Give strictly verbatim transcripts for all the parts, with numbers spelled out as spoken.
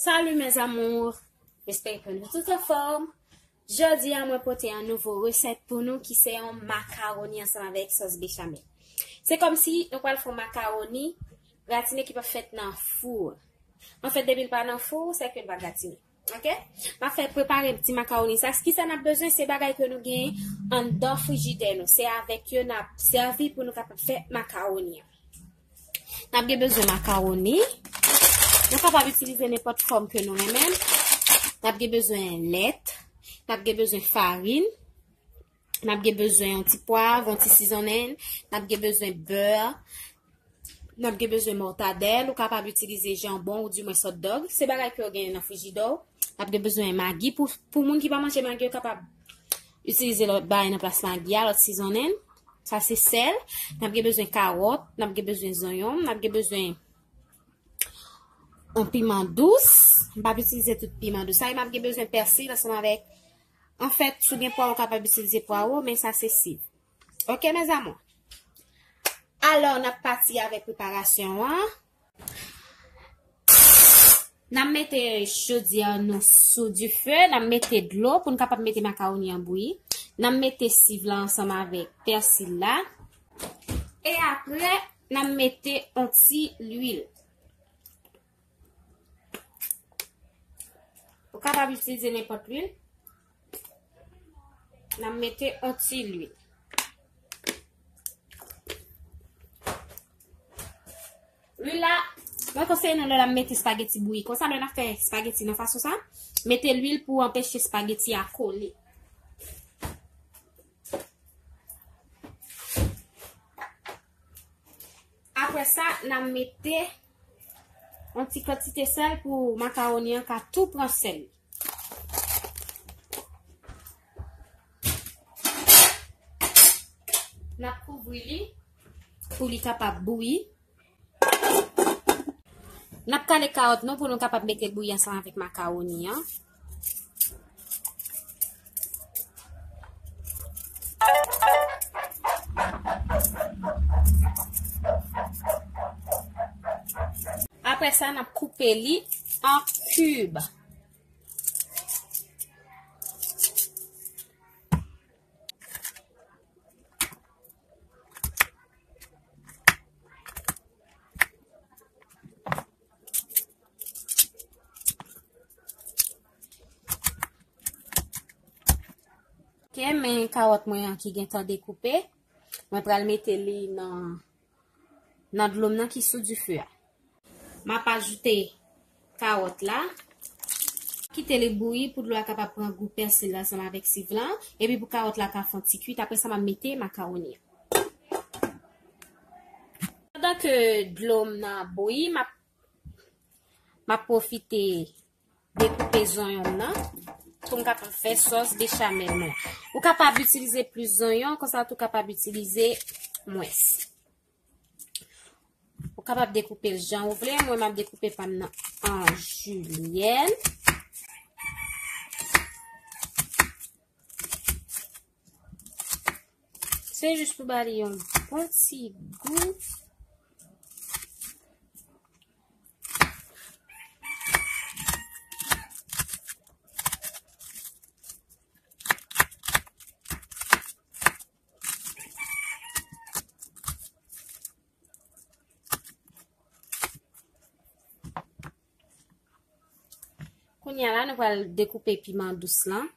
Salut mes amours, m espere ke nou tout anfòm. Jodi a mwen pote yon nouvo resèt pou nou ki se yon makawoni ansanm avèk sòs bechamel. Se kòmsi nou pral fè yon makawoni gratine ki p ap fèt nan fou. Anfèt, depi l pa nan fou, se ke l pa gratine. Ok? M ap fè prepare ti makawoni sa. Kisa n ap bezwen? Se bagay ke nou gen anndan frijidè nou. Se avèk yo n ap sèvi pou nou kapab fè makawoni an. N ap gen bezwen makawoni. Nou kapab itilize nenpòt fòm ke nou renmen. N ap gen bezwen lèt. N ap gen bezwen farin. N ap gen bezwen yon ti pwav, yon ti sizonnen. N ap gen bezwen bè. N ap gen bezwen mòtadèl. Ou kapab itilize janbon oudimwens hotdog. Se bagay ke w gen nan frijidè w. N ap gen bezwen magi. Pou, pou moun ki pa manje magi, yo kapab itilize lòt bagay nan plas magi a, lòt sizonnen. Sa se sèl. N ap gen bezwen kawòt. N ap gen bezwen zonyon. N ap gen bezwen yon piman dous. M p ap itilize tout piman dous sa. E m ap gen bezwen pèsi ansanm avèk, anfèt, si w gen pwawo, w kapab itilize pwawo, men sa se si. Ok, mes amours? Alò, n ap pati avèk preparasyon an. N ap mete chodyè nou sou dife, n ap mete dlo pou n kapab mete makawoni an bouyi. N ap mete siv la ansanm avèk pèsi la. E apre, n ap mete yon ti lwil. Ou kapab itilize nenpòt lwil. N ap mete yon ti lwil. Lwil la, mwen konseye nou lè n ap mete espageti bouyi konsa, lè n ap fè espageti nan fason sa, mete lwil pou anpeche espageti a kole. Apre sa, n ap mete yon ti kantite sèl pou makawoni an ka tou pran sèl. N ap kouvri li pou li kapab bouyi. N ap kale kawòt nou pou nou kapab mete bouyi ansanm avèk makawoni an. Apre sa, n ap koupe li an kib. Ok, men kawòt mwen an ki gentan dekoupe. Mwen pral mete li nan, nan dlo m nan ki sou dife a. M ap ajoute kawòt la. Kite li bouyi pou dlo a kapab pran gou pèsi la ansanm avèk siv lan. Epi pou kawòt la ka fè yon ti kuit. Apre sa, m ap mete makawoni an. Pandan ke dlo m nan ap bouyi, m ap, m ap pwofite dekoupe zonyon m nan pou m kapab fè sòs bechamel mwen. Ou kapab itilize plis zonyon, konsa tou kapab itilize mwens. Ou kapab dekoupe l jan ou vle. Mwen, m ap dekoupe pa m nan an jilyèn. Se jis pou ba li yon bon ti gou. Kounye a la, nou pral dekoupe piman dous lan.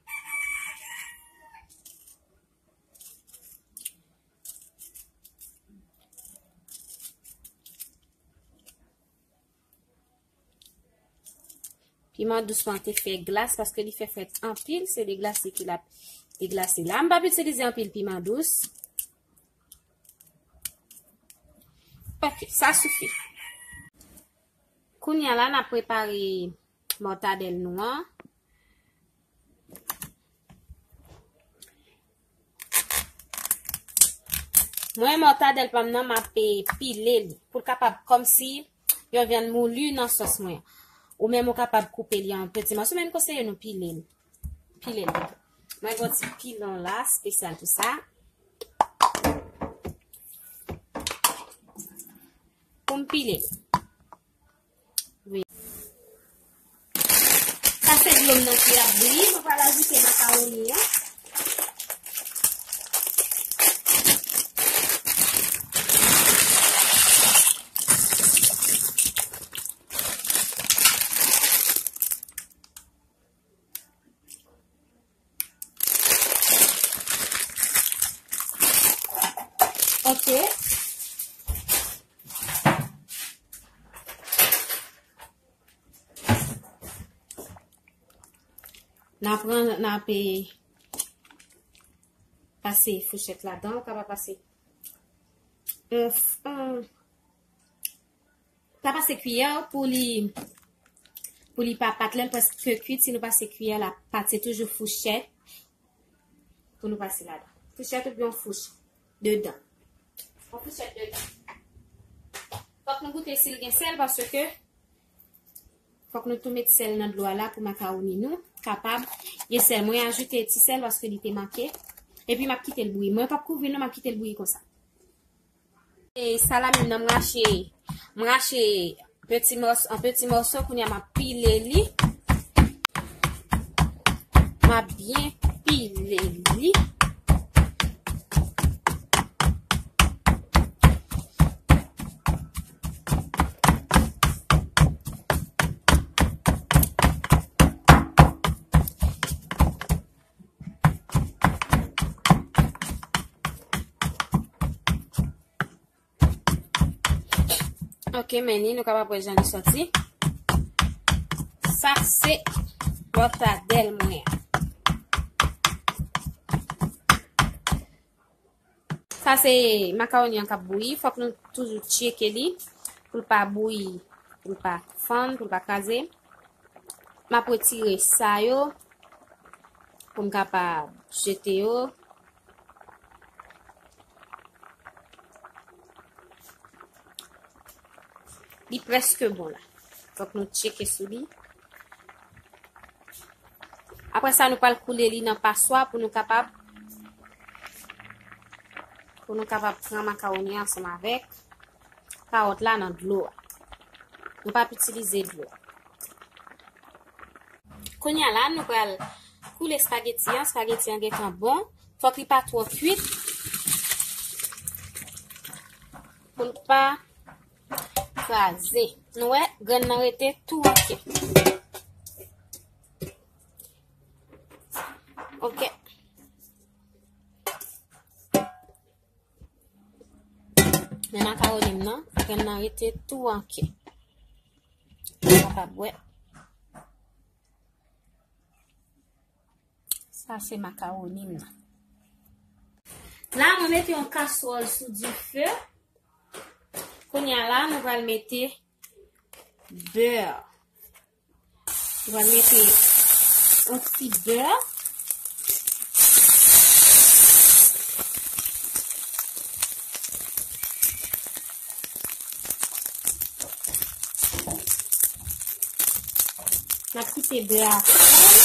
Piman dous mwen te fè glas paske li fè frèt anpil, se deglase ke l ap deglase la. M p ap itilize anpil piman dous. Ok, sa sifi. Kounye a la, n ap prepare mòtadèl nou an. Mwen, mòtadèl pa m nan, m ap, eh, pile li pou l kapab kòmsi yon vyann mouli nan sòs mwen. Ou menm ou kapab koupe li an peti mòso, men m konseye nou pile l. Pile l. Mwen gen yon ti pilon la, espesyal pou sa. Pou m pile l. Wi. Dlo m nan ki ap bouyi, mwen pral ajoute makawoni an. Ok. N a pran, n a pe pase fouchèt ladan, ou kapab pase yon f-, yon pa pase kiyè pou li, pou li pa pat. Lè l prèske kwit, si nou pase kiyè la pat, se toujou fouchèt pou nou pase ladan. Fouchèt oubyen yon fouch dedan. Yon fouchèt dedan. Fòk nou goute si l gen sèl, paske fòk nou tou met sèl nan dlo a la pou makawoni nou kapab gen sèl. Mwen ajoute ti sèl paske li te manke. Epi m ap kite l bouyi. Mwen p ap kouvri non, m ap kite l bouyi konsa. E salami m nan, m rache, m rache peti mòso, an peti mòso, kounye a m ap pile li. M ap byen pile li. Ok, men ni, nou kapab wè jan li sòti. Sa se mòtadèl mwen an. Sa se makawoni an k ap bouyi. Fòk nou toujou tcheke li pou l pa bouyi, pou l pa fann, pou l pa kraze. M ap retire sa yo pou m kapab jete yo. Li prèske bon la. Fòk nou tcheke sou li. Apre sa, nou pral koule li nan paswa pou nou kapab, pou nou kapab pran makawoni ansanm avèk kawòt la nan dlo a. Nou p ap itilize dlo a. Kounye a la, nou pral koule espageti an. Espageti an gentan bon. Fòk li pa twò kwit pou l pa kraze. Nou wè, grenn nan rete tou anke. Ok. Men makawoni m nan, grenn nan rete tou anke. Ou kapab wè. Sa se makawoni m nan. La, mwen mete yon kaswòl sou dife. Kounye a la, nou pral mete bè. Nou pral mete yon ti bè. N ap kite bè a fonn.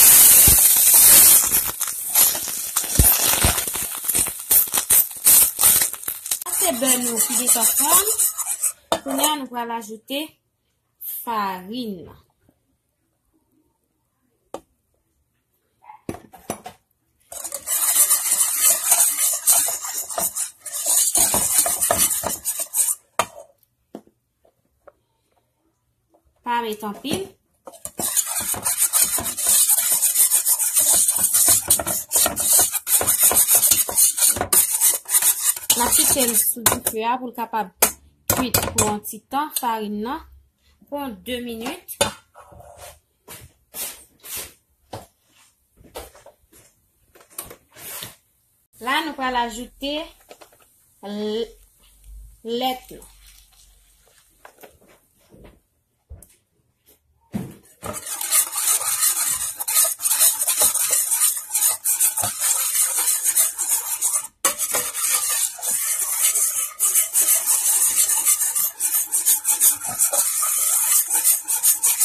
Sa se bè nou ki deja fonn. Kounye a, nou pral ajoute farin nan. Pa met anpil. N ap kite l sou dife a pou l kapab kwit pou yon ti tan, farin nan, pou yon de minit. La, nou pral ajoute l-, lèt nou.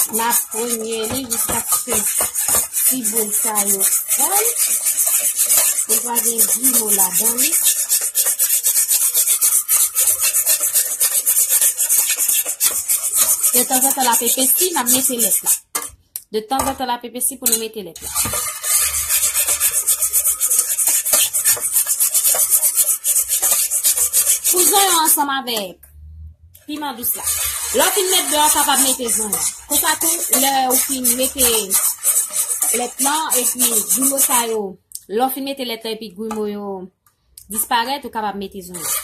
N ap renye li jiskaske ti boul sa yo fonn. Li pa gen grimo ladan li. Detanzantan l ap epesi, n ap mete lèt la. De tanzantan l ap epesi pou nou mete lèt la. Pou zonyon ansanm avèk piman dous la. Lè w fin met bè, w kapab mete zonyon. Konsa tou, lè w fin mete lèt lan epi grimo sa yo, lè w fin mete lèt lan epi grimo yo disparèt, ou kapab mete zonyon.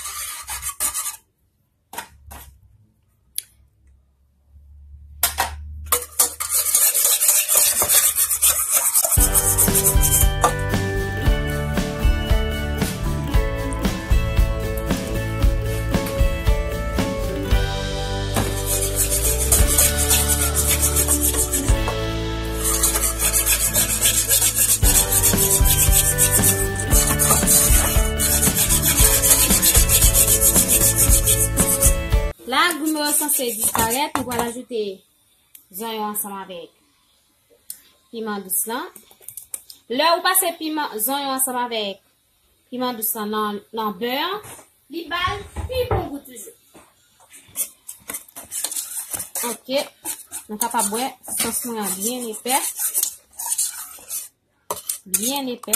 La, grimo yo sanse disparèt, nou pral ajoute zonyon ansanm avèk piman dous lan. Lè ou pase piman, zonyon ansanm avèk piman dous lan nan, nan bè an, li ba l pi bon gou toujou. Ok, nou kapab wè sòs mwen an byen epè. Byen epè.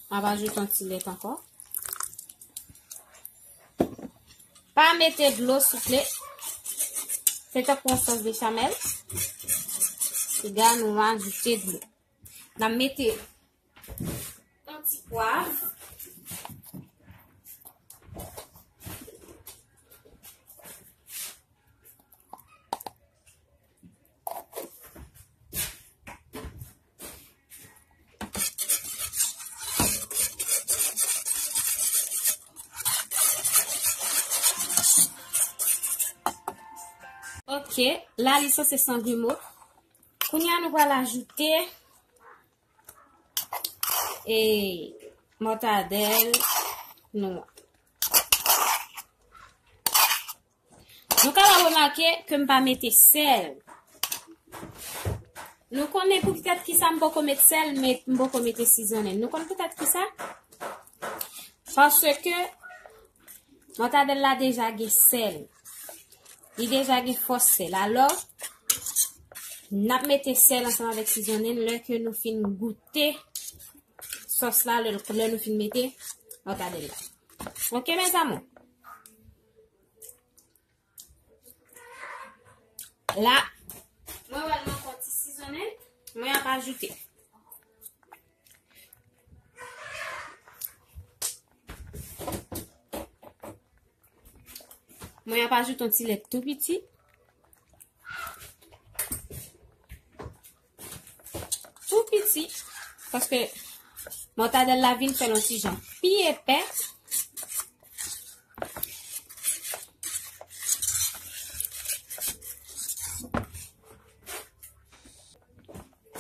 M ap ajoute yon ti lèt ankò. Pa mete dlo, souple. Se tankou yon sòs bechamel. Piga nou ajoute dlo. N ap mete yon ti pwav. Ok, la li sanse san grimo. Kounye a nou pral ajoute e mòtadèl nou an. Nou kapab remake ke m pa mete sèl. Nou konnen poutèt kisa m poko met sèl, met, m poko mete sizonnen. Nou konn poutèt kisa? Paske mòtadèl la deja gen sèl. Li deja gen fòs sèl. Alò, n ap mete sèl ansanm avèk sizonnen lè ke nou fin goute sòs la, lè, lè nou fin mete mòtadèl la. Ok, mes amours. La, mwen wè l manke yon ti sizonnen, mwen ap ajoute. Mwen ap ajoute yon ti lèt tou piti. Tou piti. Paske mòtadèl la vin fè l yon ti jan pi epè.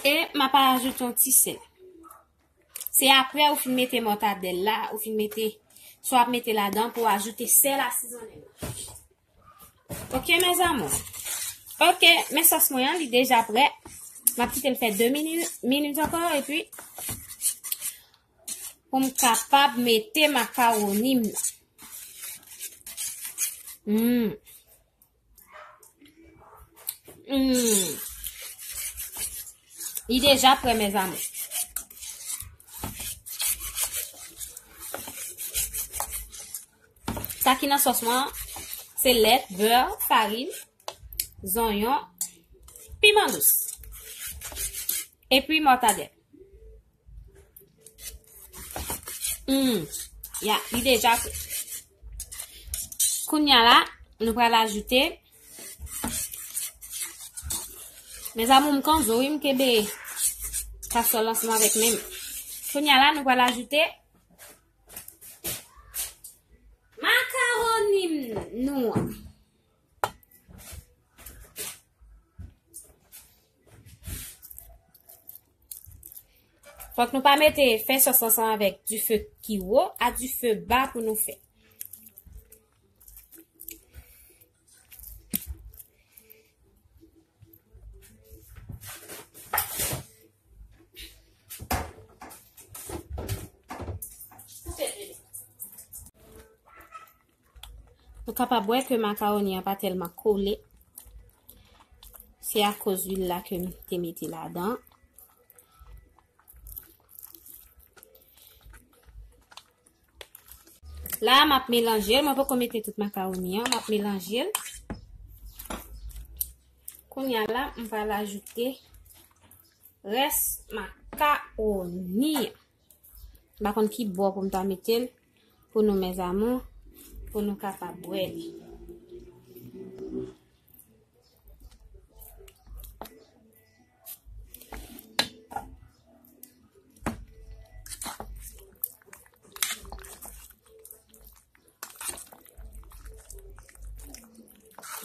E m ap ajoute yon ti sèl. Se apre ou fin mete mòtadèl la, ou fin mete, sa w ap mete ladan pou w ajoute sèl a sizonnen nan. Ok, mes amours. Ok, men sòs mwen an, li deja prè. M ap kite l fè de mini-, minit ankò, epi pou m kapab mete makawoni m nan. Hmm. Hmm. Li deja prè, mes amours. Sa ki nan sòs mwen, se lèt, bè, farin, zonyon, piman dous. Epi mòtadèl. Hmm. Ya, li deja fre. Kounye a la, nou pral ajoute. Mes amours, m kanzo, wi, m kenbe kaswòl ansanm avèk men m. Kounye a la, nou pral ajoute makawoni m nou an. Fòk nou pa mete, fè sòs ansanm avèk dife ki wo, a dife ba pou nou fè. Nou kapab wè ke makawoni an pa tèlman kole. Se akoz lwil la ke m te mete ladan. La, m ap melanje l. Mwen poko mete tout makawoni an. M ap melanje l. Kounye a la, m pral ajoute rès makawoni an. M pa konn ki bò pou m ta mete l pou nou, mes amours, pou nou kapab wè li.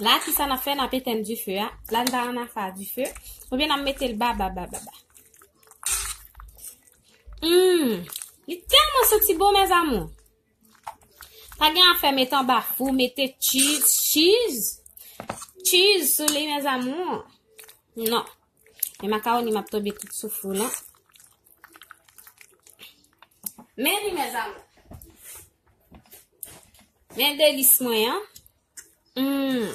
La, kisa n ap fè? N ap etenn dife a. La, n pa ann afè dife. Oubyen n ap mete l ba, ba, ba, ba, ba. Hmm. Li tèlman santi bon, mes amours. Pa gen afè mete anba fou, mete cheese, cheese, cheese sou li, mes amours. Non. Men makawoni m ap tonbe tout sou fou lan. Men li, mes amours. Men delis mwen an. Hmm.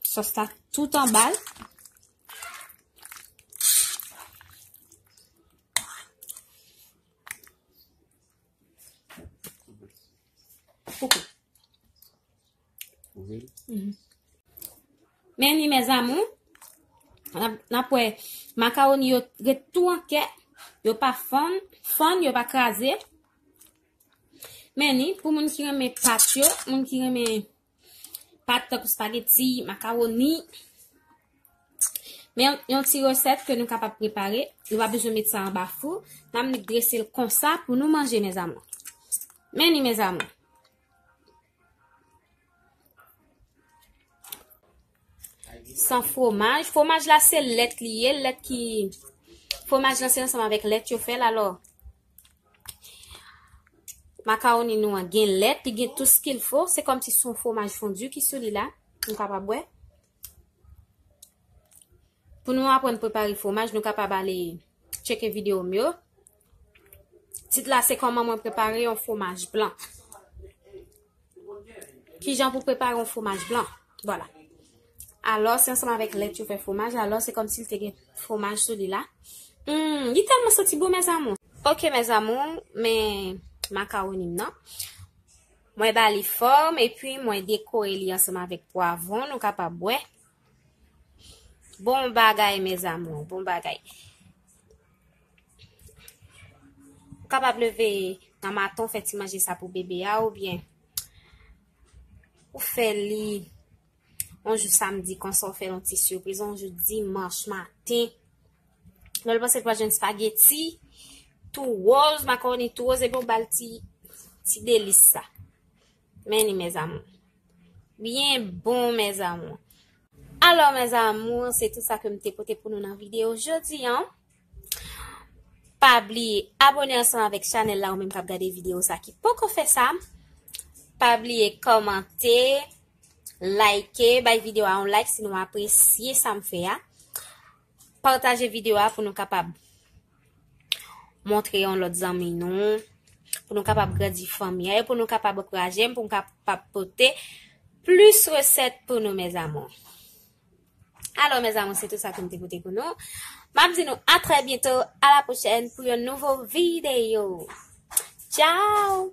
Sòs la tout anba l. Koupe. Mhm. Men li, mes amours, n ap, n ap wè makawoni yo ret tou an kè, yo pa fann, fann, yo pa kraze. Men li, pou moun ki renmen pat yo, moun ki renmen pat tankou spaghetti, makawoni, men yon, yon ti resèt ke nou kapab prepare, nou pa bezwen met sa anba fou, n ap drese l konsa pou nou manje, mes amours. Men li, mes amours. San fwomaj. Fwomaj la, se lèt li ye, lèt ki, fwomaj la, se ansanm avèk lèt yo fè l, alò. Makawoni nou an gen lèt, li gen tout ce qu'il faut. Se kòmsi se yon fwomaj fondi ki sou li la. Nou kapab wè. Pou nou aprann prepare fwomaj, nou kapab ale tcheke videyo m yo. Tit la se kòman mwen prepare yon fwomaj blan. Kijan pou prepare yon fwomaj blan. Vwala. Alò, se ansanm avèk lèt yo fè fwomaj. Alò, se kòmsi l te gen fwomaj sou li la. Hmm, li tèlman santi bon, mes amours. Ok, mes amours, men makawoni m nan. Mwen ba li fòm, epi mwen dekore li ansanm avèk pwavwon, nou kapab wè. Bon bagay, mes amours, bon bagay. Ou kapab leve nan maten, ou fè ti manje sa pou bebe a, oubyen ou fè li yon jou samdi konsa, ou fè l yon ti sipriz, yon jou dimanch maten. Lè l panse l pral jwenn spaghetti tou wòz, makawoni tou wòz, epi ou ba l ti, ti delis sa. Men li, mes amours. Byen bon, mes amours. Alò, mes amours, se tout sa ke m te pote pou nou nan videyo jodi an. Pa bliye abòne ansanm avèk chanèl la, ou menm k ap gade videyo sa ki poko fè sa. Pa bliye kòmante, like, bay videyo a yon like si nou apresye sa m fè a. Pataje videyo a pou nou kapab montre yon lòt zanmi nou, pou nou kapab grandi fanmi an, e pou nou kapab ankouraje m, pou m kapab pote plis resèt pou nou, mes amours. Alò, mes amours, se tout sa ke m te pote pou nou. M ap di nou a trè byento, a la pwochèn pou yon nouvo videyo. Tchao!